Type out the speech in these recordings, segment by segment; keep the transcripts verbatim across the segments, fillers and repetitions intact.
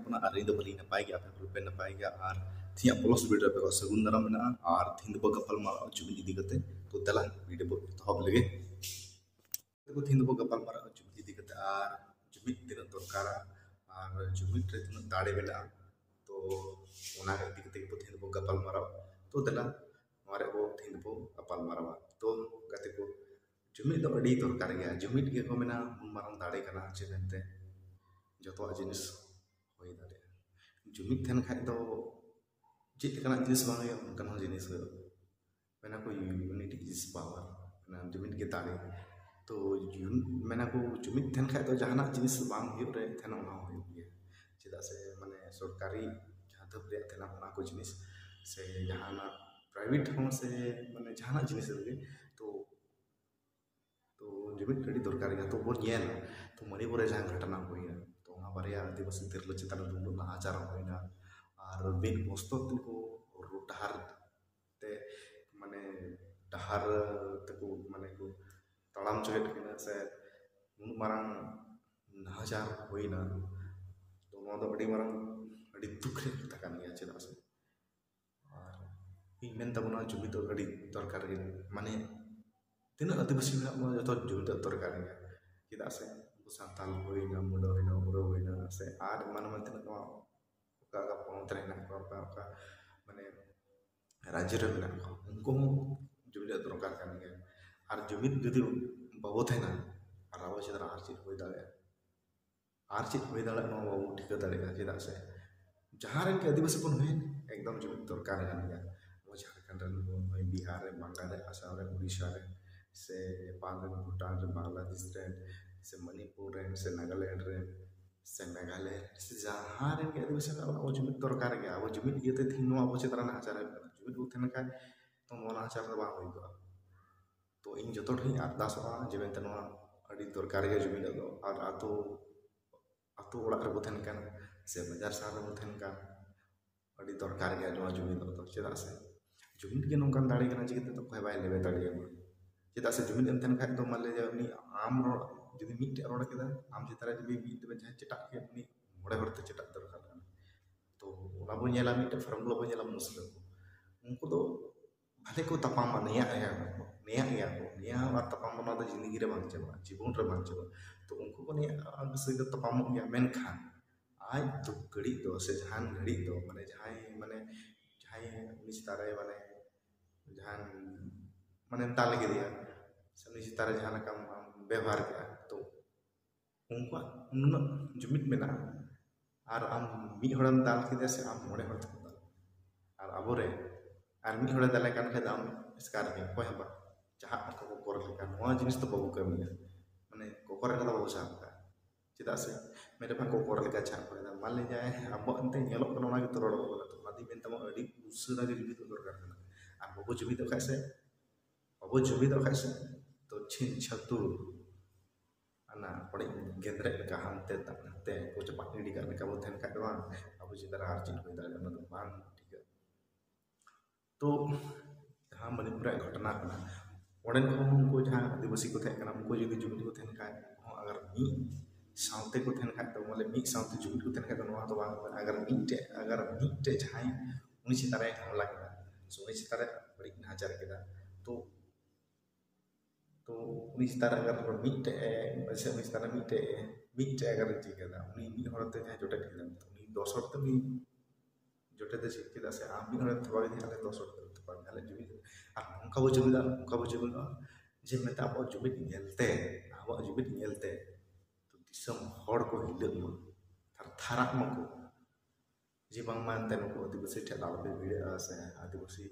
ᱠᱟᱱᱟ᱾ ᱟᱨ ᱤᱧ ᱫᱚ ᱵᱷᱟᱹᱞᱤᱧ ᱱᱟᱯᱟᱭ ᱜᱮᱭᱟ, ᱟᱯᱮ ᱦᱚᱸ ᱯᱮ ᱱᱟᱯᱟᱭ ᱜᱮᱭᱟ᱾ ᱟᱨ ᱛᱮᱦᱮᱧᱟᱜ ᱯᱚᱞᱚᱥ ᱵᱷᱤᱰᱤᱭᱳ ᱨᱮ ᱟᱯᱮ ᱠᱚ ᱥᱟᱹᱜᱩᱱ ᱫᱟᱨᱟᱢ ᱢᱮᱱᱟᱜᱼᱟ᱾ ᱟᱨ ᱛᱮᱦᱮᱧ ᱫᱚᱵᱚ ᱜᱟᱯᱟᱞ ᱢᱟᱨᱟᱜᱼᱟ ᱡᱩᱢᱤᱫ ᱤᱫᱤ ᱠᱟᱛᱮ᱾ ᱛᱚ ᱫᱮᱞᱟ ᱵᱷᱤᱰᱤᱭᱳ ᱵᱚ ᱮᱛᱚᱦᱚᱵ ᱞᱮᱜᱮ᱾ ᱛᱮᱦᱮᱧ ᱫᱚᱵᱚ ᱜᱟᱯᱟᱞ ᱢᱟᱨᱟᱜᱼᱟ ᱡᱩᱢᱤᱫ ᱤᱫᱤ ᱠᱟᱛᱮ, ᱟᱨ ᱡᱩᱢᱤᱫ ᱛᱤᱱᱟᱹᱜ ᱫᱚᱨᱠᱟᱨᱟ ᱟᱨ ᱡᱩᱢᱤᱫ ᱨᱮ ᱛᱤᱱᱟᱹᱜ ᱫᱟᱲᱮ ᱢᱮᱱᱟᱜᱼᱟ᱾ ᱛᱚ ᱚᱱᱟ ᱤᱫᱤ ᱠᱟᱛᱮ ᱜᱮᱵᱚ ᱛᱮᱦᱮᱧ ᱫᱚᱵᱚ ᱜᱟᱯᱟᱞ ᱢᱟᱨᱟᱣᱟ᱾ ᱛᱚ ᱫᱮᱞᱟ, ᱱᱚᱣᱟ ᱨᱮ ᱟᱵᱚ ᱛᱮᱦᱮᱧ ᱫᱚᱵᱚ ᱜᱟᱯᱟᱞ ᱢᱟᱨᱟᱣᱟ᱾ ᱛᱚ ᱜᱟᱛᱮ ᱠᱚ, ᱡᱩᱢᱤᱫ ᱫᱚ ᱟᱹᱰᱤ ᱫᱚᱨᱠᱟᱨ ᱜᱮᱭᱟ᱾ ᱡᱩᱢᱤᱫ ᱜᱮᱠᱚ ᱢᱮᱱᱟ ᱩᱱ ᱢᱟᱨᱟᱝ ᱫᱟᱲᱮ ᱠᱟᱱᱟ, ᱪᱮᱫ ᱮᱱᱛᱮ ᱡᱚᱛᱚᱣᱟᱜ ᱡᱤᱱᱤᱥ ᱦᱩᱭ ᱫᱟᱲᱮᱭᱟᱜᱼᱟ᱾ ᱡᱩᱢᱤᱫ ᱛᱟᱦᱮᱱ ᱠᱷᱟᱡ ᱫᱚ ᱪᱮᱫ ᱞᱮᱠᱟᱱᱟᱜ ᱡᱤᱱᱤᱥ ᱵᱟᱝ ᱦᱩᱭᱩᱜᱼᱟ, ᱚᱱᱠᱟᱱ ᱦᱚᱸ ᱡᱤᱱᱤᱥ ᱦᱩᱭᱩᱜᱼᱟ᱾ ᱢᱮᱱᱟ ᱠᱚ unity is power, ᱢᱟᱱᱮ ᱡᱩᱢᱤᱫ ᱜᱮ ᱫᱟᱲᱮ᱾ ᱛᱚ ᱡᱩᱢ-, ᱢᱮᱱᱟ ᱠᱚ ᱡᱩᱢᱤᱫ ᱛᱟᱦᱮᱱ ᱠᱷᱟᱡ ᱫᱚ ᱡᱟᱦᱟᱱᱟᱜ ᱡᱤᱱᱤᱥ ᱵᱟᱝ ᱦᱩᱭᱩᱜ ᱨᱮ ᱛᱟᱦᱮᱱᱟ, ᱚᱱᱟ ᱦᱚᱸ ᱦᱩᱭᱩᱜ ᱜᱮᱭᱟ᱾ ᱪᱮᱫᱟᱜ ᱥᱮ ᱢᱟᱱᱮ ᱥᱚᱨᱠᱟᱨᱤ ᱡᱟᱦᱟᱸ ᱫᱷᱟᱯ ᱨᱮᱭᱟᱜ ᱛᱟᱦᱮᱱᱟ ᱚᱱᱟ ᱠᱚ ᱡᱤᱱᱤᱥ, ᱥᱮ ᱡᱟᱦᱟᱱᱟᱜ private ᱦᱚᱸ, ᱥᱮ ᱢᱟᱱᱮ ᱡᱟᱦᱟᱱᱟᱜ ᱡᱤᱱᱤᱥ ᱨᱮᱜᱮ, ᱛᱚ ᱛᱚ ᱡᱩᱢᱤᱫ ᱟᱹᱰᱤ ᱫᱚᱨᱠᱟᱨ ᱜᱮᱭᱟ᱾ ᱛᱚ ᱵᱚᱱ ᱧᱮᱞᱟ, ᱛᱚ ᱢᱚᱱᱤᱯᱩᱨ ᱨᱮ ᱡᱟᱦᱟᱸ ᱜᱷᱚᱴᱚᱱᱟ ᱦᱩᱭᱱᱟ, ᱛᱚ ᱚᱱᱟ ᱵᱟᱨᱭᱟ ᱟᱹᱫᱤᱵᱟᱹᱥᱤ ᱛᱤᱨᱞᱟᱹ ᱪᱮᱛᱟᱱ ᱨᱮ ᱱᱩᱱᱟᱹᱜ ᱱᱟᱦᱟᱪᱟᱨ ᱦᱩᱭᱱᱟ, ᱟᱨ ᱵᱤᱱ ᱵᱚᱥᱛᱚ ᱛᱮᱠᱚ ᱨᱳᱰ ᱰᱟᱦᱟᱨ ᱛᱮ, ᱢᱟᱱᱮ ᱰᱟᱦᱟᱨ ᱛᱮᱠᱚ ᱢᱟᱱᱮ ᱠᱚ ᱛᱟᱲᱟᱢ ᱦᱚᱪᱚᱭᱮᱫ ᱠᱤᱱᱟ, ᱥᱮ ᱱᱩᱱᱟᱹᱜ ᱢᱟᱨᱟᱝ ᱱᱟᱦᱟᱪᱟᱨ ᱦᱩᱭᱱᱟ᱾ ᱛᱚ ᱱᱚᱣᱟ ᱫᱚ ᱟᱹᱰᱤ ᱢᱟᱨᱟᱝ, ᱟᱹᱰᱤ ᱫᱩᱠ ᱨᱮᱭᱟᱜ ᱠᱟᱛᱷᱟ ᱠᱟᱱ ᱜᱮᱭᱟ᱾ ᱪᱮᱫᱟᱜ ᱥᱮ ᱟᱨ ᱤᱧ ᱢᱮᱱ ᱛᱟᱵᱚᱱᱟ ᱡᱩᱢᱤᱫ ᱫᱚ ᱟᱹᱰᱤ ᱫᱚᱨᱠᱟᱨ ᱜᱮ᱾ ᱢᱟᱱᱮ ᱛᱤᱱᱟᱹᱜ ᱟᱹᱫᱤᱵᱟᱹᱥᱤ ᱢᱮᱱᱟᱜ ᱵᱚᱱᱟ ᱡᱚᱛᱚ ᱡᱩᱢᱤᱫ ᱫᱚ ᱫᱚᱨᱠᱟᱨ ᱜᱮᱭᱟ᱾ ᱪᱮᱫᱟᱜ ᱥᱮ ᱟᱵᱚ ᱥᱟᱱᱛᱟᱞ ᱦᱩᱭᱱᱟ, ᱢᱩᱰᱟᱹ ᱦᱩᱭᱱᱟ, ᱳᱨᱟᱸᱣ ᱦᱩᱭᱱᱟ, ᱥᱮ ᱟᱨ ᱮᱢᱟᱱ ᱮᱢᱟᱱ ᱛᱤᱱᱟᱹᱜ ᱱᱚᱣᱟ ᱚᱠᱟ ᱚᱠᱟ ᱯᱚᱱᱚᱛ ᱨᱮ ᱦᱮᱱᱟᱜ ᱠᱚᱣᱟ, ᱚᱠᱟ ᱚᱠᱟ ᱢᱟᱱᱮ ᱨᱟᱡᱽᱡᱚ ᱨᱮ ᱢᱮᱱᱟᱜ ᱠᱚᱣᱟ, ᱩᱱᱠᱩ ᱦᱚᱸ ᱡᱩᱢᱤᱫ ᱫᱚ ᱫᱚᱨᱠᱟᱨ ᱠᱟᱱ ᱜᱮᱭᱟ᱾ ᱟᱨ ᱡᱩᱢᱤᱫ ᱡᱩᱫᱤ ᱵᱟᱵᱚ ᱛᱟᱦᱮᱱᱟ, ᱟᱨ ᱟᱵᱚ ᱪᱮᱛᱟᱱ ᱨᱮ ᱟᱨ ᱪᱮᱫ ᱦᱩᱭ ᱫᱟᱲᱮᱭᱟᱜᱼᱟ? ᱟᱨ ᱪᱮᱫ ᱦᱩᱭ ᱫᱟᱲᱮᱭᱟᱜᱼᱟ, ᱱᱚᱣᱟ ᱵᱟᱵᱚ ᱴᱷᱤᱠᱟᱹ ᱫᱟᱲᱮᱭᱟᱜᱼᱟ᱾ ᱪᱮᱫᱟᱜ ᱥᱮ ᱡᱟᱦᱟᱸ ᱨᱮᱱ ᱜᱮ ᱟᱹᱫᱤᱵᱟᱹᱥᱤ ᱵᱚᱱ ᱦᱩᱭᱮᱱ, ᱮᱠᱫᱚᱢ ᱡᱩᱢᱤᱫ ᱫᱚᱨᱠᱟᱨ ᱠᱟᱱ ᱜᱮᱭᱟ᱾ ᱟᱵᱚ ᱡᱷᱟᱲᱠᱷᱚᱸᱰ ᱨᱮᱱ ᱵᱚᱱ ᱦᱩᱭ, ᱵᱤᱦᱟᱨ ᱨᱮ, ᱵᱟᱝᱞᱟ ᱨᱮ, ᱟᱥᱟᱢ ᱨᱮ, ᱩᱲᱤᱥᱥᱟ ᱨᱮ, ᱥᱮ ᱱᱮᱯᱟᱞ ᱨᱮᱱ, ᱵᱷᱩᱴᱟᱱ ᱨᱮᱱ, ᱵᱟᱝᱞᱟᱫᱮᱥ ᱨᱮᱱ, ᱥᱮ ᱢᱚᱱᱤᱯᱩᱨ ᱨᱮᱱ, ᱥᱮ ᱱᱟᱜᱟᱞᱮᱱᱰ ᱨᱮᱱ, ᱥᱮ ᱢᱮᱜᱷᱟᱞᱚᱭ ᱨᱮᱱ, ᱥᱮ ᱡᱟᱦᱟᱸ ᱨᱮᱱ ᱜᱮ ᱟᱹᱫᱤᱵᱟᱹᱥᱤ ᱢᱮᱱᱟᱜ ᱵᱚᱱᱟ, ᱟᱵᱚ ᱡᱩᱢᱤᱫ ᱫᱚᱨᱠᱟᱨ ᱜᱮᱭᱟ᱾ ᱟᱵᱚ ᱡᱩᱢᱤᱫ ᱤᱭᱟᱹᱛᱮ ᱛᱮᱦᱮᱧ ᱱᱚᱣᱟ ᱟᱵᱚ ᱪᱮᱛᱟᱱ ᱨᱮ ᱱᱟᱦᱟᱪᱟᱨ ᱦᱩᱭᱩᱜ ᱠᱟᱱᱟ᱾ ᱡᱩᱢᱤᱫ ᱵᱚ ᱛᱟᱦᱮᱱ ᱠᱷᱟᱱ ᱛᱚ ᱱᱚᱣᱟ ᱱᱟᱦᱟᱪᱟᱨ ᱫᱚ ᱵᱟᱝ ᱦᱩᱭ ᱠᱚᱜᱼᱟ᱾ ᱛᱚ ᱤᱧ ᱡᱚᱛᱚ ᱦᱚᱲ ᱴᱷᱮᱱ ᱤᱧ ᱟᱨᱫᱟᱥᱚᱜᱼᱟ ᱡᱮ ᱢᱮᱱᱛᱮ ᱱᱚᱣᱟ ᱟᱹᱰᱤ ᱫᱚᱨᱠᱟᱨ ᱜᱮᱭᱟ ᱡᱩᱢᱤᱫ ᱫᱚ᱾ ᱟᱨ ᱟᱛᱳ, ᱟᱛᱳ ᱚᱲᱟᱜ ᱨᱮᱵᱚ ᱛᱟᱦᱮᱱ ᱠᱟᱱ ᱥᱮ ᱵᱟᱡᱟᱨ ᱥᱟᱦᱟᱨ ᱨᱮᱵᱚ ᱛᱟᱦᱮᱱ ᱠᱟᱱ, ᱟᱹᱰᱤ ᱫᱚᱨᱠᱟᱨ ᱜᱮᱭᱟ ᱱᱚᱣᱟ ᱡᱩᱢᱤᱫ ᱫᱚ᱾ ᱪᱮᱫᱟᱜ ᱥᱮ ᱡᱩᱢᱤᱫ ᱜᱮ ᱱᱚᱝᱠᱟᱱ ᱫᱟᱲᱮ ᱠᱟᱱᱟ, ᱪᱤᱠᱟᱹᱛᱮ ᱚᱠᱚᱭ ᱵᱟᱭ ᱞᱮᱵᱮ ᱫᱟᱲᱮᱭᱟᱢᱟ᱾ ᱪᱮᱫᱟᱜ ᱥᱮ ᱡᱩᱢᱤᱫ ᱮᱢ ᱛᱟᱦᱮᱱ ᱠᱷᱟᱡ ᱫᱚ, ᱢᱟᱱ ᱞᱤᱭᱟ ᱩᱱᱤ ᱟᱢ ᱨᱚᱲ, ᱡᱩᱫᱤ ᱢᱤᱫᱴᱮᱡ ᱨᱚᱲ ᱠᱮᱫᱟ, ᱟᱢ ᱪᱮᱛᱟᱱ ᱨᱮ ᱡᱩᱫᱤ ᱢᱤᱫ ᱫᱚᱢᱮ ᱡᱟᱦᱟᱸᱭ ᱪᱮᱴᱟᱜ ᱠᱮᱫ, ᱩᱱᱤ ᱢᱚᱬᱮ ᱦᱚᱲ ᱛᱮ ᱪᱮᱴᱟᱜ ᱫᱚᱨᱠᱟᱨ᱾ ᱵᱚᱱ ᱧᱮᱞᱟ, ᱢᱤᱫᱴᱮᱱ ᱯᱷᱟᱨᱢ ᱠᱞᱟᱵᱽ ᱵᱚᱱ ᱧᱮᱞᱟ, ᱢᱩᱥᱞᱟᱹ ᱠᱚ, ᱩᱱᱠᱩ ᱫᱚ ᱵᱷᱟᱞᱮ ᱠᱚ ᱛᱟᱯᱟᱢᱟ, ᱱᱮᱭᱟᱜ ᱜᱮᱭᱟ ᱠᱚ, ᱱᱮᱭᱟᱜ ᱜᱮᱭᱟ ᱠᱚ᱾ ᱱᱮᱭᱟᱣ ᱟᱨ ᱛᱟᱯᱟᱢ ᱫᱚ ᱱᱚᱣᱟ ᱫᱚ ᱡᱤᱱᱫᱮᱜᱤ ᱨᱮ ᱵᱟᱝ ᱪᱟᱵᱟᱜᱼᱟ, ᱡᱤᱵᱚᱱ ᱨᱮ ᱵᱟᱝ ᱪᱟᱵᱟᱜᱼᱟ᱾ ᱛᱚ ᱩᱱᱠᱩ ᱠᱚ ᱱᱮᱭᱟᱜ ᱥᱟᱹᱜᱟᱹᱭ ᱫᱚ ᱛᱟᱯᱟᱢᱚᱜ ᱜᱮᱭᱟ, ᱢᱮᱱᱠᱷᱟᱱ ᱟᱡ ᱫᱩᱠ ᱜᱷᱟᱹᱲᱤᱡ ᱫᱚ ᱥᱮ ᱡᱟᱦᱟᱱ ᱜᱷᱟᱹᱲᱤᱡ ᱫᱚ, ᱢᱟᱱᱮ ᱡᱟᱦᱟᱸᱭ, ᱢᱟᱱᱮ ᱡᱟᱦᱟᱸᱭ ᱩᱱᱤ ᱪᱮᱛᱟᱱ ᱨᱮ, ᱢᱟᱱᱮ ᱡᱟᱦᱟᱱ, ᱢᱟᱱᱮ ᱫᱟᱞ ᱠᱮᱫᱮᱭᱟ ᱥᱮ ᱩᱱᱤ ᱪᱮᱛᱟᱱ ᱨᱮ ᱡᱟᱦᱟᱸ ᱞᱮᱠᱟᱢ ᱟᱢ ᱵᱮᱵᱚᱦᱟᱨ ᱠᱮᱫᱟ, ᱛᱚ ᱩᱱᱠᱩᱣᱟᱜ ᱱᱩᱱᱟᱹᱜ ᱡᱩᱢᱤᱫ ᱢᱮᱱᱟᱜᱼᱟ᱾ ᱟᱨ ᱟᱢ ᱢᱤᱫ ᱦᱚᱲᱮᱢ ᱫᱟᱞ ᱠᱮᱫᱮᱭᱟ ᱥᱮ ᱟᱢ ᱢᱚᱬᱮ ᱦᱚᱲ ᱛᱮᱠᱚ ᱫᱟᱞ, ᱟᱨ ᱟᱵᱚᱨᱮ ᱟᱨ ᱢᱤᱫ ᱦᱚᱲᱮ ᱫᱟᱞᱮ ᱠᱟᱱ ᱠᱷᱟᱡ ᱫᱚ ᱟᱢ ᱮᱥᱠᱟᱨ ᱜᱮ, ᱚᱠᱚᱭ ᱦᱚᱸ ᱵᱟᱝ᱾ ᱡᱟᱦᱟᱸ ᱟᱠᱚ ᱠᱚ ᱠᱚᱨᱟᱣ ᱞᱮᱠᱟ, ᱱᱚᱣᱟ ᱡᱤᱱᱤᱥ ᱫᱚ ᱵᱟᱵᱚ ᱠᱟᱹᱢᱤᱭᱟ, ᱢᱟᱱᱮ ᱠᱚᱠᱚᱨ ᱨᱮ ᱫᱚ ᱵᱟᱵᱚ ᱥᱟᱵ ᱠᱟᱜᱼᱟ᱾ ᱪᱮᱫᱟᱜ ᱥᱮ ᱢᱤᱫᱴᱮᱱ ᱵᱟᱝ ᱠᱚᱠᱚᱨ ᱞᱮᱠᱟ ᱪᱷᱟᱯ ᱠᱚ ᱮᱫᱟ, ᱢᱟᱱ ᱞᱤᱧ ᱡᱟᱦᱟᱸᱭ ᱟᱵᱚᱣᱟᱜ ᱮᱱᱛᱮ ᱧᱮᱞᱚᱜ ᱠᱟᱱᱟ, ᱚᱱᱟ ᱜᱮᱛᱚ ᱨᱚᱲ ᱠᱟᱱᱟ᱾ ᱛᱚ ᱚᱱᱟ ᱫᱚᱧ ᱢᱮᱱ ᱛᱟᱵᱚᱱᱟ, ᱟᱹᱰᱤ ᱩᱥᱟᱹᱨᱟ ᱜᱮ ᱡᱩᱢᱤᱫᱚᱜ ᱫᱚᱨᱠᱟᱨ ᱠᱟᱱᱟ᱾ ᱟᱨ ᱵᱟᱵᱚ ᱡᱩᱢᱤᱫᱚᱜ ᱠᱷᱟᱡ ᱥᱮ, ᱵᱟᱵᱚ ᱡᱩᱢᱤᱫᱚᱜ ᱠᱷᱟᱡ ᱥᱮ, ᱛᱚ ᱪᱷᱤᱝ ᱪᱷᱟᱹᱛᱩᱨ ᱚᱱᱟ ᱵᱟᱹᱲᱤᱡ ᱜᱮᱸᱫᱽᱨᱮᱡ ᱞᱮᱠᱟ ᱦᱟᱱᱛᱮ ᱱᱟᱛᱮ ᱠᱚ ᱪᱟᱯᱟᱫ ᱜᱤᱰᱤ ᱠᱟᱜ ᱞᱮᱠᱟ ᱵᱚ ᱛᱟᱦᱮᱱ ᱠᱷᱟᱡ ᱫᱚ ᱵᱟᱝ, ᱟᱵᱚ ᱪᱮᱛᱟᱱ ᱨᱮ ᱟᱨ ᱪᱮᱫ ᱦᱩᱭ ᱫᱟᱲᱮᱭᱟᱜᱼᱟ, ᱚᱱᱟ ᱫᱚ ᱵᱟᱝ ᱴᱷᱤᱠᱟ᱾ ᱛᱚ ᱡᱟᱦᱟᱸ ᱢᱚᱱᱤᱯᱩᱨ ᱨᱮᱭᱟᱜ ᱜᱷᱚᱴᱚᱱᱟ ᱠᱟᱱᱟ, ᱚᱸᱰᱮᱱ ᱠᱚᱦᱚᱸ ᱩᱱᱠᱩ ᱡᱟᱦᱟᱸ ᱟᱹᱫᱤᱵᱟᱹᱥᱤ ᱠᱚ ᱛᱟᱦᱮᱸ ᱠᱟᱱᱟ, ᱩᱱᱠᱩ ᱡᱩᱫᱤ ᱡᱩᱢᱤᱫ ᱠᱚ ᱛᱟᱦᱮᱱ ᱠᱷᱟᱡ, ᱩᱱᱠᱩ ᱦᱚᱸ ᱟᱜᱟᱨ ᱢᱤᱫ ᱥᱟᱶᱛᱮ ᱠᱚ ᱛᱟᱦᱮᱱ ᱠᱷᱟᱡ ᱫᱚ, ᱵᱚᱞᱮ ᱢᱤᱫ ᱥᱟᱶᱛᱮ ᱡᱩᱢᱤᱫ ᱠᱚ ᱛᱟᱦᱮᱱ ᱠᱷᱟᱡ ᱫᱚ, ᱱᱚᱣᱟ ᱫᱚ ᱵᱟᱝ, ᱟᱜᱟᱨ ᱢᱤᱫᱴᱮᱡ, ᱟᱜᱟᱨ ᱢᱤᱫᱴᱮᱡ ᱡᱟᱦᱟᱸᱭ ᱩᱱᱤ ᱪᱮᱛᱟᱱ ᱨᱮ ᱦᱟᱢᱞᱟ ᱠᱮᱫᱟ, ᱥᱮ ᱩᱱᱤ ᱪᱮᱛᱟᱱ ᱨᱮ ᱵᱟᱹᱲᱤᱡ ᱱᱟᱦᱟᱪᱟᱨ ᱠᱮᱫᱟ, ᱛᱚ ᱛᱚ ᱩᱱᱤ ᱪᱮᱛᱟᱱ ᱨᱮ ᱟᱜᱟᱨ ᱢᱤᱫᱴᱮᱡ ᱮ, ᱥᱮ ᱩᱱᱤ ᱪᱮᱛᱟᱱ ᱨᱮ ᱢᱤᱫᱴᱮᱡ ᱮ, ᱢᱤᱫᱴᱮᱡ ᱟᱜᱟᱨ ᱮ ᱪᱤᱠᱟᱹ ᱠᱮᱫᱟ, ᱩᱱᱤ ᱢᱤᱫ ᱦᱚᱲ ᱛᱮ ᱡᱟᱦᱟᱸᱭ ᱡᱚᱴᱮᱫ ᱠᱮᱫᱟ, ᱛᱚ ᱩᱱᱤ ᱫᱚᱥ ᱦᱚᱲ ᱛᱮ ᱩᱱᱤ ᱡᱚᱴᱮᱫ ᱮ ᱪᱮᱫ ᱠᱮᱫᱟ, ᱥᱮ ᱟᱢ ᱢᱤᱫ ᱦᱚᱲᱮᱢ ᱛᱷᱚᱯᱟ ᱠᱮᱫᱮᱭᱟ, ᱟᱞᱮ ᱫᱚᱥ ᱦᱚᱲ ᱛᱮ ᱛᱷᱚᱯᱟ ᱠᱮᱫᱟ, ᱟᱞᱮ ᱡᱩᱢᱤᱫ᱾ ᱟᱨ ᱱᱚᱝᱠᱟ ᱵᱚ ᱡᱩᱢᱤᱫᱟ, ᱱᱚᱝᱠᱟ ᱵᱚ ᱡᱩᱢᱤᱫᱚᱜᱼᱟ, ᱡᱮ ᱢᱮᱱᱛᱮ ᱟᱵᱚᱣᱟᱜ ᱡᱩᱢᱤᱫ ᱧᱮᱞᱛᱮ, ᱟᱵᱚᱣᱟᱜ ᱡᱩᱢᱤᱫ ᱧᱮᱞᱛᱮ ᱫᱤᱥᱚᱢ ᱦᱚᱲ ᱠᱚ ᱦᱤᱞᱟᱹᱜ ᱢᱟ, ᱛᱷᱟᱨ ᱛᱷᱟᱨᱟᱜ ᱢᱟᱠᱚ᱾ ᱡᱮ ᱵᱟᱝᱢᱟ ᱮᱱᱛᱮ ᱱᱩᱠᱩ ᱟᱹᱫᱤᱵᱟᱹᱥᱤ ᱴᱷᱮᱱ ᱟᱞᱚᱯᱮ ᱵᱷᱤᱲᱟᱹᱜᱼᱟ, ᱥᱮ ᱟᱹᱫᱤᱵᱟᱹᱥᱤ,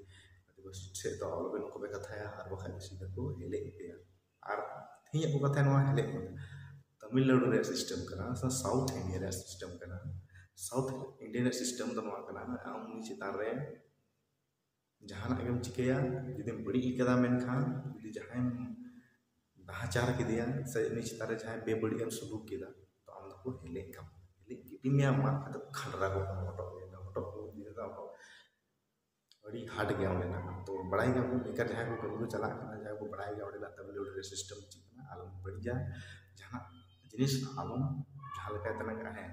ᱟᱹᱫᱤᱵᱟᱹᱥᱤ ᱴᱷᱮᱱ ᱫᱚ ᱟᱞᱚᱯᱮ ᱱᱩᱠᱩ ᱯᱮ ᱠᱟᱛᱷᱟᱭᱟ, ᱟᱨ ᱵᱟᱠᱷᱟᱡ ᱫᱚ ᱥᱤᱫᱷᱟᱹ ᱠᱚ ᱦᱮᱞᱮᱡ ᱯᱮᱭᱟ᱾ ᱟᱨ ᱛᱮᱦᱮᱧᱟᱜ ᱠᱚ ᱠᱟᱛᱷᱟᱭᱟ, ᱱᱚᱣᱟ ᱦᱮᱞᱮᱡ ᱠᱚ, ᱛᱟᱢᱤᱞᱱᱟᱲᱩ ᱨᱮᱭᱟᱜ ᱥᱤᱥᱴᱮᱢ ᱠᱟᱱᱟ, ᱥᱮ ᱥᱟᱣᱩᱛᱷ ᱤᱱᱰᱤᱭᱟ ᱨᱮᱭᱟᱜ ᱥᱤᱥᱴᱮᱢ ᱠᱟᱱᱟ᱾ ᱥᱟᱣᱩᱛᱷ ᱤᱱᱰᱤᱭᱟ ᱨᱮᱭᱟᱜ ᱥᱤᱥᱴᱮᱢ ᱫᱚ ᱱᱚᱣᱟ ᱠᱟᱱᱟ, ᱟᱢ ᱩᱱᱤ ᱪᱮᱛᱟᱱ ᱨᱮ ᱡᱟᱦᱟᱱᱟᱜ ᱜᱮᱢ ᱪᱤᱠᱟᱹᱭᱟ, ᱡᱩᱫᱤᱢ ᱵᱟᱹᱲᱤᱡ ᱠᱟᱫᱟ, ᱢᱮᱱᱠᱷᱟᱱ ᱡᱩᱫᱤ ᱡᱟᱦᱟᱸᱭᱮᱢ ᱱᱟᱦᱟᱪᱟᱨ ᱠᱮᱫᱮᱭᱟ ᱥᱮ ᱩᱱᱤ ᱪᱮᱛᱟᱱ ᱨᱮ ᱡᱟᱦᱟᱸᱭ ᱵᱮᱵᱟᱹᱲᱤᱡ ᱮᱢ ᱥᱩᱞᱩᱠ ᱠᱮᱫᱟ, ᱛᱚ ᱟᱢ ᱫᱚᱠᱚ ᱦᱮᱞᱮᱡ ᱠᱟᱢᱟ, ᱦᱮᱞᱮᱡ ᱜᱤᱰᱤ ᱢᱮᱭᱟ, ᱢᱟᱜ ᱠᱟᱛᱮ ᱠᱷᱟᱸᱰᱨᱟ ᱠᱚ ᱠᱟᱢᱟ ᱦᱚᱴᱚᱜ ᱨᱮ, ᱦᱚᱴᱚᱜ ᱠᱚ ᱤᱫᱤ ᱠᱟᱛᱮ ᱦᱚᱴᱚᱜ᱾ ᱟᱹᱰᱤ ᱦᱟᱴ ᱜᱮᱭᱟ ᱚᱸᱰᱮᱱᱟᱜ᱾ ᱛᱚ ᱵᱟᱲᱟᱭ ᱜᱮᱭᱟ ᱵᱚᱱ, ᱱᱮᱛᱟᱨ ᱡᱟᱦᱟᱸᱭ ᱠᱚ ᱠᱟᱹᱢᱤ ᱠᱚ ᱪᱟᱞᱟᱜ ᱠᱟᱱᱟ, ᱡᱟᱦᱟᱸᱭ ᱠᱚ ᱵᱟᱲᱟᱭ ᱜᱮᱭᱟ ᱚᱸᱰᱮᱱᱟᱜ ᱛᱟᱢᱤᱞᱱᱟᱲᱩ ᱨᱮ ᱥᱤᱥᱴᱮᱢ ᱪᱮᱫ ᱠᱟᱱᱟ, ᱟᱞᱚᱢ ᱵᱟᱹᱲᱤᱡᱟ ᱡᱟᱦᱟᱱᱟᱜ ᱡᱤᱱᱤᱥ, ᱟᱞᱚᱢ ᱡᱟᱦᱟᱸ ᱞᱮᱠᱟᱭ ᱛᱟᱞᱟᱝ ᱠᱟᱱᱟ, ᱦᱮᱸ,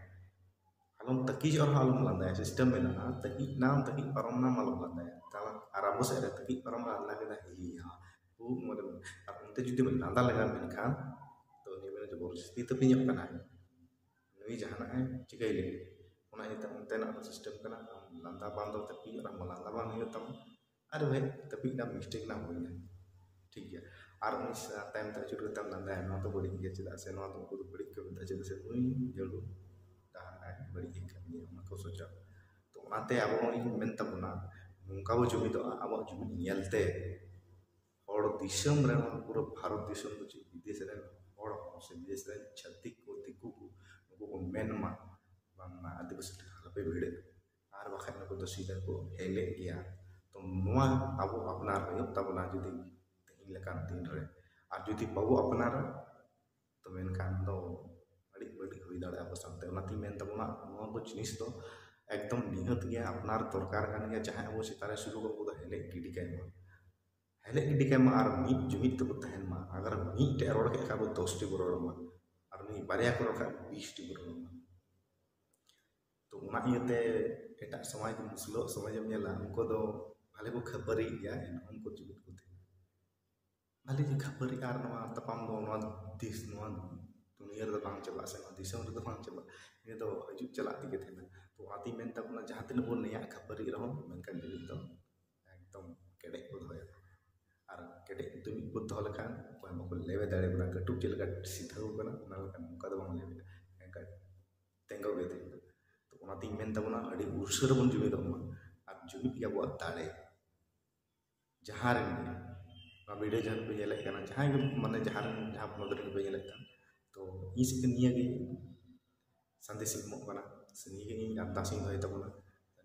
ᱟᱞᱚᱢ ᱛᱟᱹᱠᱤᱡᱚᱜ ᱨᱮᱦᱚᱸ ᱟᱞᱚᱢ ᱞᱟᱸᱫᱟᱭᱟ᱾ ᱥᱤᱥᱴᱮᱢ ᱢᱮᱱᱟᱜᱼᱟ, ᱛᱟᱹᱠᱤᱡ ᱱᱟᱢ ᱛᱟᱹᱠᱤᱡ ᱯᱟᱨᱚᱢ ᱱᱟᱢ ᱟᱞᱚᱢ ᱞᱟᱸᱫᱟᱭᱟ᱾ ᱛᱟᱦᱞᱮ ᱟᱨ ᱟᱵᱚ ᱥᱮᱫ ᱨᱮ ᱛᱟᱹᱠᱤᱡ ᱯᱟᱨᱚᱢ ᱞᱟᱸᱫᱟ ᱠᱮᱫᱟ, ᱦᱤ ᱦᱟ ᱦᱩ ᱢᱚᱱᱮ ᱢᱚᱱᱮ᱾ ᱟᱨ ᱚᱱᱛᱮ ᱡᱩᱫᱤᱢ ᱞᱟᱸᱫᱟ ᱞᱮᱜᱟ ᱢᱮᱱᱠᱷᱟᱱ ᱛᱚ ᱩᱱᱤ ᱢᱮᱱᱟ ᱡᱚᱵᱚᱨᱫᱚᱥᱛᱤ ᱛᱟᱹᱯᱤᱧᱚᱜ ᱠᱟᱱᱟᱭ, ᱱᱩᱭ ᱡᱟᱦᱟᱱᱟᱜ ᱮ ᱪᱤᱠᱟᱹᱭ ᱞᱟᱹᱜᱤᱫ᱾ ᱚᱱᱟ ᱤᱭᱟᱹᱛᱮ ᱚᱱᱛᱮᱱᱟᱜ ᱫᱚ ᱥᱤᱥᱴᱮᱢ ᱠᱟᱱᱟ, ᱟᱢ ᱞᱟᱸᱫᱟ ᱵᱟᱝ ᱫᱚ ᱛᱟᱹᱯᱤᱧᱚᱜ ᱨᱮᱦᱚᱸ ᱞᱟᱸᱫᱟ ᱵᱟᱝ ᱦᱩᱭᱩᱜ ᱛᱟᱢᱟ᱾ ᱟᱨ ᱵᱷᱟᱭ ᱛᱟᱹᱯᱤᱡ ᱱᱟᱢ, ᱢᱤᱥᱴᱮᱠ ᱱᱟᱢ, ᱦᱩᱭᱱᱟ, ᱴᱷᱤᱠ ᱜᱮᱭᱟ᱾ ᱟᱨ ᱩᱱᱤ ᱥᱟ- ᱛᱟᱭᱚᱢ ᱛᱮ ᱟᱹᱪᱩᱨ ᱠᱟᱛᱮᱢ ᱞᱟᱸᱫᱟᱭᱟ, ᱱᱚᱣᱟ ᱫᱚ ᱵᱟᱹᱲᱤᱡ ᱜᱮᱭᱟ, ᱪᱮᱫᱟᱜ ᱥᱮ ᱱᱚᱣᱟ ᱫᱚ ᱩᱱᱠᱩ ᱫᱚ ᱵᱟᱹᱲᱤᱡ ᱠᱚ ᱢᱮᱛᱟᱜᱼᱟ, ᱪᱮᱫᱟᱜ ᱥᱮ ᱱᱩᱭ ᱡᱟᱹᱨᱩᱲ ᱰᱟᱦᱟᱨ ᱟᱡ ᱵᱟᱹᱲᱤᱡ ᱮ ᱠᱟᱹᱢᱤᱭᱟ, ᱚᱱᱟ ᱠᱚ ᱥᱚᱪᱟᱣ᱾ ᱛᱚ ᱚᱱᱟᱛᱮ ᱟᱵᱚ ᱤᱧ ᱢᱮᱱ ᱛᱟᱵᱚᱱᱟ, ᱱᱚᱝᱠᱟ ᱵᱚ ᱡᱩᱢᱤᱫᱚᱜᱼᱟ, ᱟᱵᱚᱣᱟᱜ ᱡᱩᱢᱤᱫ ᱧᱮᱞᱛᱮ ᱦᱚᱲ ᱫᱤᱥᱚᱢ ᱨᱮ, ᱱᱚᱣᱟ ᱯᱩᱨᱟᱹ ᱵᱷᱟᱨᱚᱛ ᱫᱤᱥᱚᱢ ᱫᱚ ᱪᱮᱫ ᱵᱤᱫᱮᱥ ᱨᱮᱱ ᱦᱚᱲ ᱦᱚᱸ ᱥᱮ ᱵᱤᱫᱮᱥ ᱨᱮᱱ ᱪᱷᱟᱹᱛᱤᱠ ᱠᱚ, ᱫᱤᱠᱩ ᱠᱚ, ᱱᱩᱠᱩ ᱠᱚ ᱢᱮᱱ ᱢᱟ ᱵᱟᱝᱢᱟ ᱟᱹᱫᱤᱵᱟᱹᱥᱤ ᱴᱷᱮᱱ ᱟᱞᱚᱯᱮ ᱵᱷᱤᱲᱟᱹᱜ, ᱟᱨ ᱵᱟᱠᱷᱟᱡ ᱱᱩᱠᱩ ᱫᱚ ᱥᱤᱫᱷᱟᱹ ᱠᱚ ᱦᱮᱞᱮᱜ ᱜᱮᱭᱟ᱾ ᱛᱚ ᱱᱚᱣᱟ ᱟᱵᱚ ᱟᱯᱱᱟᱨ ᱦᱩᱭᱩᱜ ᱛᱟᱵᱚᱱᱟ ᱡᱩᱫᱤ ᱛᱮᱦᱮᱧ ᱞᱮᱠᱟᱱ ᱫᱤᱱ ᱨᱮ, ᱟᱨ ᱡᱩᱫᱤ ᱵᱟᱵᱚ ᱟᱯᱱᱟᱨᱟ ᱛᱚ ᱢᱮᱱᱠᱷᱟᱱ ᱫᱚ ᱟᱹᱰᱤ ᱵᱟᱹᱲᱤᱡ ᱦᱩᱭ ᱫᱟᱲᱮᱭᱟᱜᱼᱟ ᱟᱵᱚ ᱥᱟᱶᱛᱮ᱾ ᱚᱱᱟᱛᱤᱧ ᱢᱮᱱ ᱛᱟᱵᱚᱱᱟ, ᱱᱚᱣᱟ ᱠᱚ ᱡᱤᱱᱤᱥ ᱫᱚ ᱮᱠᱫᱚᱢ ᱱᱤᱦᱟᱹᱛ ᱜᱮ ᱟᱯᱱᱟᱨ ᱫᱚᱨᱠᱟᱨ ᱠᱟᱱ ᱜᱮᱭᱟ᱾ ᱡᱟᱦᱟᱸᱭ ᱟᱵᱚ ᱪᱮᱛᱟᱱ ᱨᱮ ᱥᱩᱞᱩᱠ, ᱩᱱᱠᱩ ᱫᱚ ᱦᱮᱞᱮᱜ ᱜᱤᱰᱤ ᱠᱟᱭ ᱢᱟ, ᱦᱮᱞᱮᱜ ᱜᱤᱰᱤ ᱠᱟᱭ ᱢᱟ, ᱟᱨ ᱢᱤᱫ ᱡᱩᱢᱤᱫ ᱛᱮᱵᱚ ᱛᱟᱦᱮᱱ ᱢᱟ᱾ ᱟᱜᱟᱨ ᱢᱤᱫᱴᱮᱡ ᱨᱚᱲ ᱠᱮᱫ ᱠᱷᱟᱱ ᱟᱵᱚ ᱫᱚᱥ ᱴᱤ ᱵᱚ ᱨᱚᱲ ᱢᱟ, ᱟᱨ ᱩᱱᱤ ᱵᱟᱨᱭᱟ ᱠᱚ ᱨᱚᱲ ᱠᱷᱟᱱ ᱵᱤᱥ ᱴᱤ ᱵᱚ ᱨᱚᱲ ᱢᱟ᱾ ᱛᱚ ᱚᱱᱟ ᱤᱭᱟᱹᱛᱮ ᱮᱴᱟᱜ ᱥᱚᱢᱟᱡᱽ, ᱢᱩᱥᱞᱟᱹ ᱥᱚᱢᱟᱡᱽ ᱮᱢ ᱧᱮᱞᱟ, ᱩᱱᱠᱩ ᱫᱚ ᱵᱷᱟᱞᱮ ᱠᱚ ᱠᱷᱟᱹᱯᱟᱹᱨᱤ ᱜᱮᱭᱟ, ᱮᱱᱦᱚᱸ ᱩᱱᱠᱩ ᱡᱩᱢᱤᱫ ᱠᱚ ᱛᱟᱦᱮᱱᱟ᱾ ᱵᱷᱟᱞᱮ ᱜᱮ ᱠᱷᱟᱹᱯᱟᱹᱨᱤ ᱟᱨ ᱱᱚᱣᱟ ᱛᱟᱯᱟᱢ ᱫᱚ ᱱᱚᱣᱟ ᱫᱤᱥ-, ᱱᱚᱣᱟ ᱫᱩᱱᱤᱭᱟᱹ ᱨᱮᱫᱚ ᱵᱟᱝ ᱪᱟᱵᱟᱜᱼᱟ ᱥᱮ ᱱᱚᱣᱟ ᱫᱤᱥᱚᱢ ᱨᱮᱫᱚ ᱵᱟᱝ ᱪᱟᱵᱟᱜᱼᱟ᱾ ᱱᱤᱭᱟᱹ ᱫᱚ ᱦᱤᱡᱩᱜ ᱪᱟᱞᱟᱜ ᱛᱮᱜᱮ ᱛᱟᱦᱮᱱᱟ᱾ ᱛᱚ ᱚᱱᱟᱛᱤᱧ ᱢᱮᱱ ᱛᱟᱵᱚᱱᱟ, ᱡᱟᱦᱟᱸ ᱛᱤᱱᱟᱹᱜ ᱵᱚᱱ ᱱᱮᱭᱟᱜ ᱠᱷᱟᱹᱯᱟᱹᱨᱤ ᱨᱮᱦᱚᱸ, ᱢᱮᱱᱠᱷᱟᱱ ᱡᱩᱢᱤᱫ ᱫᱚ ᱮᱠᱫᱚᱢ ᱠᱮᱴᱮᱡ ᱵᱚ ᱫᱚᱦᱚᱭᱟ᱾ ᱟᱨ ᱠᱮᱴᱮᱡ ᱡᱩᱢᱤᱫ ᱵᱚ ᱫᱚᱦᱚ ᱞᱮᱠᱷᱟᱱ ᱚᱠᱚᱭ ᱦᱚᱸ ᱵᱟᱠᱚ ᱞᱮᱵᱮ ᱫᱟᱲᱮᱭᱟᱵᱚᱱᱟ᱾ ᱠᱟᱹᱴᱩᱵ ᱪᱮᱫ ᱞᱮᱠᱟ ᱥᱤᱫᱷᱟᱹᱣ ᱠᱟᱱᱟ, ᱚᱱᱟ ᱞᱮᱠᱟ ᱱᱚᱝᱠᱟ ᱫᱚ ᱵᱟᱝ ᱞᱮᱵᱮᱜᱼᱟ, ᱢᱮᱱᱠᱷᱟᱱ ᱛᱮᱸᱜᱚ ᱜᱮ ᱛᱟᱦᱮᱱᱟ᱾ ᱛᱚ ᱚᱱᱟᱛᱤᱧ ᱢᱮᱱ ᱛᱟᱵᱚᱱᱟ, ᱟᱹᱰᱤ ᱩᱥᱟᱹᱨᱟ ᱵᱚᱱ ᱡᱩᱢᱤᱫᱚᱜ ᱢᱟ, ᱟᱨ ᱡᱩᱢᱤᱫ ᱜᱮ ᱟᱵᱚᱣᱟᱜ ᱫᱟᱲᱮ᱾ ᱡᱟᱦᱟᱸ ᱨᱮᱱ ᱜᱮ ᱱᱚᱣᱟ ᱵᱷᱤᱰᱤᱭᱳ ᱡᱟᱦᱟᱸ ᱯᱮ ᱧᱮᱞᱮᱫ ᱠᱟᱱᱟ, ᱡᱟᱦᱟᱸᱭ ᱜᱮ ᱢᱟᱱᱮ ᱡᱟᱦᱟᱸ ᱨᱮᱱ, ᱡᱟᱦᱟᱸ ᱯᱚᱱᱚᱛ ᱨᱮᱱ ᱜᱮᱯᱮ ᱧᱮᱞᱮᱫ ᱠᱟᱱ, ᱛᱚ ᱤᱧ ᱥᱮᱫ ᱱᱤᱭᱟᱹ ᱜᱮ ᱥᱟᱸᱫᱮᱥ ᱤᱧ ᱮᱢᱚᱜ ᱠᱟᱱᱟ, ᱥᱮ ᱱᱤᱭᱟᱹ ᱜᱮ ᱤᱧ ᱟᱨᱫᱟᱥ ᱤᱧ ᱫᱚᱦᱚᱭ ᱛᱟᱵᱚᱱᱟ,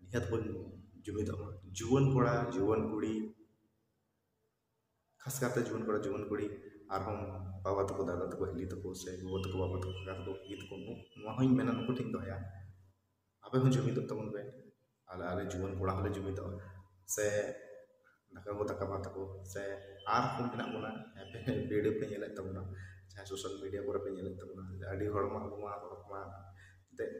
ᱱᱤᱦᱟᱹᱛ ᱵᱚᱱ ᱡᱩᱢᱤᱫᱚᱜ ᱢᱟ᱾ ᱡᱩᱣᱟᱹᱱ ᱠᱚᱲᱟ, ᱡᱩᱣᱟᱹᱱ ᱠᱩᱲᱤ, ᱠᱷᱟᱥ ᱠᱟᱨᱛᱮ ᱡᱩᱣᱟᱹᱱ ᱠᱚᱲᱟ, ᱡᱩᱣᱟᱹᱱ ᱠᱩᱲᱤ, ᱟᱨᱦᱚᱸ ᱵᱟᱵᱟ ᱛᱟᱠᱚ, ᱫᱟᱫᱟ ᱛᱟᱠᱚ, ᱦᱤᱞᱤ ᱛᱟᱠᱚ, ᱥᱮ ᱜᱚᱜᱚ ᱛᱟᱠᱚ, ᱵᱟᱵᱟ ᱛᱟᱠᱚ, ᱠᱟᱠᱟ ᱛᱟᱠᱚ, ᱵᱩᱰᱤ ᱛᱟᱠᱚ, ᱱᱚ-, ᱱᱚᱣᱟ ᱦᱚᱸᱧ ᱢᱮᱱᱟ, ᱱᱩᱠᱩ ᱴᱷᱮᱱ ᱫᱚᱦᱚᱭᱟ, ᱟᱯᱮ ᱦᱚᱸ ᱡᱩᱢᱤᱫᱚᱜ ᱛᱟᱵᱚᱱ ᱯᱮ᱾ ᱟᱞᱮ, ᱟᱞᱮ ᱡᱩᱣᱟᱹᱱ ᱠᱚᱲᱟ ᱦᱚᱸᱞᱮ ᱡᱩᱢᱤᱫᱚᱜᱼᱟ, ᱥᱮ ᱫᱟᱠᱟ ᱜᱚ, ᱫᱟᱠᱟ ᱢᱟ ᱛᱟᱠᱚ, ᱥᱮ ᱟᱨᱦᱚᱸ ᱢᱮᱱᱟᱜ ᱵᱚᱱᱟ, ᱟᱯᱮ ᱵᱷᱤᱰᱤᱭᱳ ᱯᱮ ᱧᱮᱞᱮᱫ ᱛᱟᱵᱚᱱᱟ, ᱡᱟᱦᱟᱸ ᱥᱳᱥᱟᱞ ᱢᱤᱰᱤᱭᱟ ᱠᱚᱨᱮ ᱯᱮ ᱧᱮᱞᱮᱫ ᱛᱟᱵᱚᱱᱟ, ᱟᱹᱰᱤ ᱦᱚᱲ ᱢᱟ ᱟᱵᱚ ᱢᱟ ᱦᱚᱲ ᱢᱟ ᱮᱱᱛᱮᱫ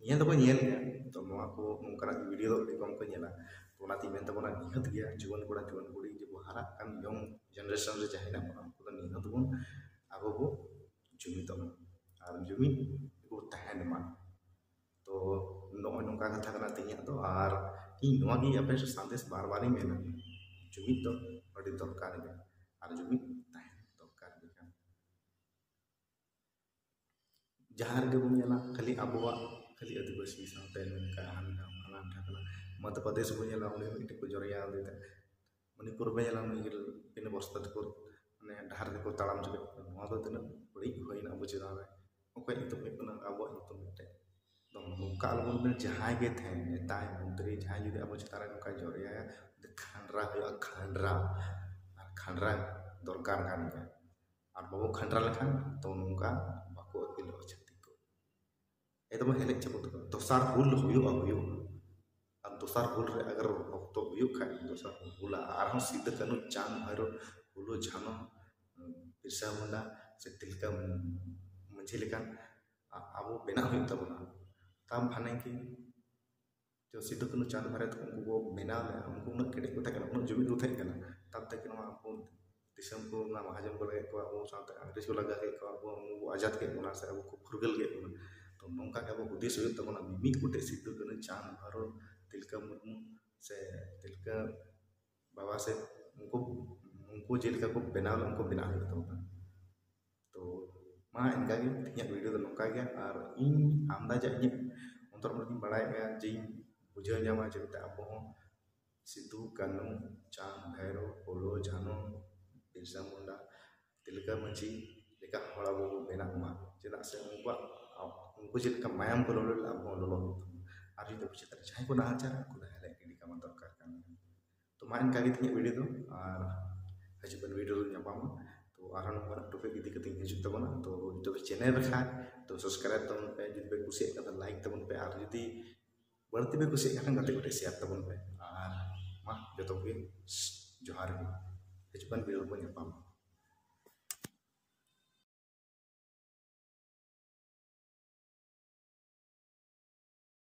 ᱧᱮᱞ ᱫᱚᱠᱚ ᱧᱮᱞ ᱜᱮᱭᱟ, ᱛᱚ ᱱᱚᱣᱟ ᱠᱚ ᱱᱚᱝᱠᱟᱱᱟᱜ ᱵᱷᱤᱰᱤᱭᱳ ᱫᱚ ᱟᱹᱰᱤ ᱠᱚᱢ ᱠᱚ ᱧᱮᱞᱟ᱾ ᱛᱚ ᱚᱱᱟᱛᱮᱧ ᱢᱮᱱ ᱛᱟᱵᱚᱱᱟ, ᱱᱤᱦᱟᱹᱛ ᱜᱮᱭᱟ ᱡᱩᱣᱟᱹᱱ ᱠᱚᱲᱟ ᱡᱩᱣᱟᱹᱱ ᱠᱩᱲᱤ ᱡᱮ ᱵᱚ ᱦᱟᱨᱟᱜ ᱠᱟᱱ ᱭᱚᱝ ᱡᱮᱱᱟᱨᱮᱥᱚᱱ ᱨᱮ ᱡᱟᱦᱟᱸᱭ ᱦᱮᱱᱟᱜ ᱵᱚᱱᱟ, ᱩᱱᱠᱩ ᱫᱚ ᱱᱤᱦᱟᱹᱛ ᱵᱚᱱ ᱟᱵᱚ ᱵᱚ ᱡᱩᱢᱤᱫᱚᱜ ᱢᱟ ᱟᱨ ᱡᱩᱢᱤᱫ ᱵᱚ ᱛᱟᱦᱮᱱ ᱢᱟ᱾ ᱛᱚ ᱱᱚᱜᱼᱚᱭ ᱱᱚᱝᱠᱟ ᱠᱟᱛᱷᱟ ᱠᱟᱱᱟ ᱛᱮᱦᱮᱧᱟᱜ ᱫᱚ᱾ ᱟᱨ ᱤᱧ ᱱᱚᱣᱟ ᱜᱮ ᱟᱯᱮ ᱥᱟᱸᱫᱮᱥ ᱵᱟᱨ ᱵᱟᱨᱤᱧ ᱢᱮᱱᱟ, ᱡᱩᱢᱤᱫ ᱫᱚ ᱟᱹᱰᱤ ᱫᱚᱨᱠᱟᱨ ᱜᱮ, ᱟᱨ ᱡᱩᱢᱤᱫ ᱛᱟᱦᱮᱸ ᱫᱚᱨᱠᱟᱨ ᱜᱮ ᱠᱟᱱᱟ᱾ ᱡᱟᱦᱟᱸ ᱨᱮᱜᱮ ᱵᱚᱱ ᱧᱮᱞᱟ, ᱠᱷᱟᱹᱞᱤ ᱟᱵᱚᱣᱟᱜ ᱠᱷᱟᱹᱞᱤ ᱟᱹᱫᱤᱵᱟᱹᱥᱤ ᱥᱟᱶᱛᱮ ᱱᱚᱝᱠᱟ ᱦᱟᱱᱟ ᱦᱟᱱᱟ ᱰᱷᱟᱠᱱᱟ᱾ ᱢᱚᱫᱽᱫᱷᱚ ᱯᱨᱚᱫᱮᱥ ᱵᱚᱱ ᱧᱮᱞᱟ, ᱚᱸᱰᱮ ᱦᱚᱸ ᱢᱤᱫᱴᱮᱱ ᱠᱚ ᱡᱚᱨᱭᱟ ᱤᱫᱤᱭᱮᱫᱟ᱾ ᱢᱚᱱᱤᱯᱩᱨ ᱵᱚᱱ ᱧᱮᱞᱟ, ᱩᱱᱤ ᱜᱮ ᱵᱤᱱᱟᱹ ᱵᱚᱥᱛᱟ ᱛᱮᱠᱚ ᱢᱟᱱᱮ ᱰᱟᱦᱟᱨ ᱨᱮᱠᱚ ᱛᱟᱲᱟᱢ ᱦᱚᱪᱚ ᱠᱮᱫ ᱠᱚᱣᱟ᱾ ᱱᱚᱣᱟ ᱫᱚ ᱛᱤᱱᱟᱹᱜ ᱵᱟᱹᱲᱤᱡ ᱦᱩᱭᱱᱟ ᱟᱵᱚ ᱪᱮᱛᱟᱱ ᱨᱮ᱾ ᱚᱠᱚᱭᱟᱜ ᱧᱩᱛᱩᱢ ᱦᱩᱭᱩᱜ ᱠᱟᱱᱟ? ᱟᱵᱚᱣᱟᱜ ᱧᱩᱛᱩᱢ ᱢᱤᱫᱴᱮᱱ᱾ ᱛᱚ ᱱᱚᱝᱠᱟ ᱟᱞᱚᱵᱚᱱ ᱢᱮᱱᱟ, ᱡᱟᱦᱟᱸᱭ ᱜᱮ ᱛᱟᱦᱮᱱ, ᱱᱮᱛᱟᱭ, ᱢᱚᱱᱛᱨᱤ, ᱡᱟᱦᱟᱸᱭ ᱡᱩᱫᱤ ᱟᱵᱚ ᱪᱮᱛᱟᱱ ᱨᱮ ᱱᱚᱝᱠᱟᱭ ᱡᱚᱨᱭᱟᱭᱟ, ᱩᱱᱤ ᱫᱚ ᱠᱷᱟᱸᱰᱨᱟ ᱦᱩᱭᱩᱜᱼᱟ, ᱠᱷᱟᱸᱰᱨᱟ᱾ ᱟᱨ ᱠᱷᱟᱸᱰᱨᱟ ᱫᱚᱨᱠᱟᱨ ᱠᱟᱱ ᱜᱮᱭᱟ᱾ ᱟᱨ ᱵᱟᱵᱚ ᱠᱷᱟᱸᱰᱨᱟ ᱞᱮᱠᱷᱟᱱ ᱛᱚ ᱱᱚᱝᱠᱟ ᱵᱟᱠᱚ ᱟᱹᱯᱤᱞᱚᱜᱼᱟ ᱪᱷᱟᱹᱛᱤᱠ ᱠᱚ᱾ ᱮᱠᱫᱚᱢ ᱦᱮᱞᱮᱡ ᱪᱟᱵᱟ ᱩᱛᱟᱹᱨᱚᱜᱼᱟ᱾ ᱫᱚᱥᱟᱨ ᱦᱩᱞ ᱦᱩᱭᱩᱜᱼᱟ, ᱦᱩᱭᱩᱜᱼᱟ᱾ ᱟᱨ ᱫᱚᱥᱟᱨ ᱦᱩᱞ ᱨᱮ ᱟᱜᱟᱨ ᱚᱠᱛᱚ ᱦᱩᱭᱩᱜ ᱠᱷᱟᱱ, ᱫᱚᱥᱟᱨ ᱦᱩᱞ ᱦᱩᱞᱟ, ᱟᱨᱦᱚᱸ ᱥᱤᱫᱩ ᱠᱟᱹᱱᱦᱩ ᱪᱟᱸᱫᱽ ᱵᱷᱟᱭᱨᱳ ᱯᱷᱩᱞᱳ ᱡᱷᱟᱱᱚ, ᱵᱤᱨᱥᱟ ᱢᱩᱱᱰᱟ ᱥᱮ ᱛᱤᱞᱠᱟᱹ ᱢᱟᱹᱡᱷᱤ ᱞᱮᱠᱟᱱ ᱟ-, ᱟᱵᱚ ᱵᱮᱱᱟᱣ ᱦᱩᱭᱩᱜ ᱛᱟᱵᱚᱱᱟ᱾ ᱛᱟᱢ ᱵᱷᱟᱱᱮ ᱠᱤ ᱡᱚ ᱥᱤᱫᱩ ᱠᱟᱹᱱᱦᱩ ᱪᱟᱸᱫᱽ ᱵᱷᱟᱭᱨᱳ ᱛᱟᱠᱚ ᱩᱱᱠᱩ ᱠᱚ ᱵᱮᱱᱟᱣ ᱞᱮᱫᱼᱟ, ᱩᱱᱠᱩ ᱩᱱᱟᱹᱜ ᱠᱮᱴᱮᱡ ᱠᱚ ᱛᱟᱦᱮᱸ ᱠᱟᱱᱟ, ᱩᱱᱟᱹᱜ ᱡᱩᱢᱤᱫ ᱠᱚ ᱛᱟᱦᱮᱸ ᱠᱟᱱᱟ, ᱛᱟᱵ ᱛᱮᱜᱮ ᱱᱚᱣᱟ ᱟᱵᱚ ᱫᱤᱥᱚᱢ ᱠᱚ ᱨᱮᱱᱟᱜ ᱢᱟᱦᱟᱡᱚᱱ ᱠᱚ ᱞᱟᱜᱟᱭᱮᱫ ᱠᱚᱣᱟ, ᱟᱵᱚ ᱥᱟᱶᱛᱮ ᱤᱝᱨᱮᱡᱽ ᱠᱚ ᱞᱟᱜᱟ ᱠᱮᱫ ᱠᱚᱣᱟ, ᱟᱵᱚ ᱟᱵᱚ ᱟᱡᱟᱫ ᱠᱮᱫ ᱵᱚᱱᱟ ᱥᱮ ᱟᱵᱚ ᱠᱚ ᱯᱷᱩᱨᱜᱟᱹᱞ ᱠᱮᱫ ᱵᱚᱱᱟ᱾ ᱛᱚ ᱱᱚᱝᱠᱟ ᱜᱮ ᱟᱵᱚ ᱦᱩᱫᱤᱥ ᱦᱩᱭᱩᱜ ᱛᱟᱵᱚᱱᱟ, ᱢᱤᱢᱤᱫ ᱜᱚᱴᱮᱡ ᱥᱤᱫᱩ ᱠᱟᱹᱱᱦᱩ ᱪᱟᱸᱫᱽ ᱵᱷᱟᱭᱨᱳ ᱛᱤᱞᱠᱟᱹ ᱢᱩᱨᱢᱩ ᱥᱮ ᱛᱤᱞᱠᱟᱹ ᱵᱟᱵᱟ ᱥᱮ ᱩᱱᱠᱩ, ᱩᱱᱠᱩ ᱡᱮᱞᱮᱠᱟ ᱠᱚ ᱵᱮᱱᱟᱣ ᱞᱮᱫ, ᱩᱱᱠᱩ ᱵᱮᱱᱟᱣ ᱦᱩᱭᱩᱜ ᱛᱟᱵᱚᱱᱟ᱾ ᱛᱚ ᱢᱟ ᱤᱱᱠᱟ ᱜᱮ, ᱤᱧᱟᱹᱜ ᱵᱷᱤᱰᱤᱭᱳ ᱫᱚ ᱱᱚᱝᱠᱟ ᱜᱮ᱾ ᱟᱨ ᱤᱧ ᱟᱱᱫᱟᱡᱟ, ᱤᱧᱟᱹᱜ ᱚᱱᱛᱚᱨ ᱢᱚᱱᱮ ᱛᱤᱧ ᱵᱟᱲᱟᱭᱮᱫ ᱜᱮᱭᱟ ᱡᱮ ᱤᱧ ᱵᱩᱡᱷᱟᱹᱣ ᱧᱟᱢᱟ ᱡᱮ ᱢᱮᱱᱛᱮ ᱟᱵᱚ ᱦᱚᱸ ᱥᱤᱫᱩ ᱠᱟᱹᱱᱦᱩ, ᱪᱟᱸᱫᱽ ᱵᱷᱟᱭᱨᱳ, ᱯᱷᱩᱞᱳ ᱡᱷᱟᱱᱳ, ᱵᱤᱨᱥᱟ ᱢᱩᱱᱰᱟ, ᱛᱤᱞᱠᱟᱹ ᱢᱟᱹᱡᱷᱤ ᱞᱮᱠᱟ ᱦᱚᱲ ᱟᱵᱚ ᱵᱚ ᱵᱮᱱᱟᱜ ᱢᱟ᱾ ᱪᱮᱫᱟᱜ ᱥᱮ ᱩᱱᱠᱩᱣᱟᱜ, ᱩᱱᱠᱩ ᱪᱮᱫ ᱞᱮᱠᱟ ᱢᱟᱭᱟᱢ ᱠᱚ ᱞᱚᱞᱚ ᱞᱮᱫᱟ, ᱟᱵᱚ ᱦᱚᱸ ᱞᱚᱞᱚ ᱦᱩᱭᱩᱜ ᱛᱟᱵᱚᱱᱟ᱾ ᱟᱨ ᱡᱩᱫᱤ ᱟᱵᱚ ᱪᱮᱛᱟᱱ ᱨᱮ ᱡᱟᱦᱟᱸᱭ ᱠᱚ ᱱᱟᱦᱟᱪᱟᱨᱟ, ᱩᱱᱠᱩ ᱫᱚ ᱦᱮᱞᱮᱡ ᱜᱤᱰᱤ ᱠᱟᱢᱟ ᱫᱚᱨᱠᱟᱨ ᱠᱟᱱ ᱜᱮᱭᱟ᱾ ᱛᱚ ᱢᱟ ᱤᱱᱠᱟ ᱜᱮ ᱛᱮᱦᱮᱧᱟᱜ ᱵᱷᱤᱰᱤᱭᱳ ᱫᱚ, ᱟᱨ ᱦᱤᱡᱩᱜ ᱠᱟᱱ ᱵᱷᱤᱰᱤᱭᱳ ᱨᱮ ᱧᱟᱯᱟᱢᱟ᱾ ᱛᱚ ᱟᱨᱦᱚᱸ ᱱᱚᱝᱠᱟᱱᱟᱜ ᱴᱚᱯᱤᱠ ᱤᱫᱤ ᱠᱟᱛᱮ ᱤᱧ ᱦᱤᱡᱩᱜ ᱛᱟᱵᱚᱱᱟ᱾ ᱛᱚ ᱡᱩᱫᱤ ᱯᱮ ᱪᱮᱱᱮᱞ ᱨᱮ ᱠᱷᱟᱱ ᱛᱚ ᱥᱟᱵᱥᱠᱨᱟᱭᱤᱵ ᱛᱟᱵᱚᱱ ᱯᱮ, ᱡᱩᱫᱤ ᱯᱮ ᱠᱩᱥᱤᱭᱟᱜ ᱠᱷᱟᱱ ᱫᱚ ᱞᱟᱭᱤᱠ ᱛᱟᱵᱚᱱ ᱯᱮ, ᱟᱨ ᱡᱩᱫᱤ ᱵᱟᱹᱲᱛᱤ ᱯᱮ ᱠᱩᱥᱤᱭᱟᱜ ᱠᱷᱟᱱ ᱜᱟᱛᱮ ᱠᱚᱴᱷᱮᱱ ᱥᱮᱭᱟᱨ ᱛᱟᱵᱚᱱ ᱯᱮ᱾ ᱟᱨ ᱢᱟ ᱡᱚᱛᱚ ᱠᱚᱜᱮ ᱡᱚᱦᱟᱨ ᱜᱮ, ᱦᱤᱡᱩᱜ ᱠᱟᱱ ᱵᱷᱤᱰᱤᱭᱳ ᱨᱮᱵᱚᱱ ᱧᱟᱯᱟᱢᱟ᱾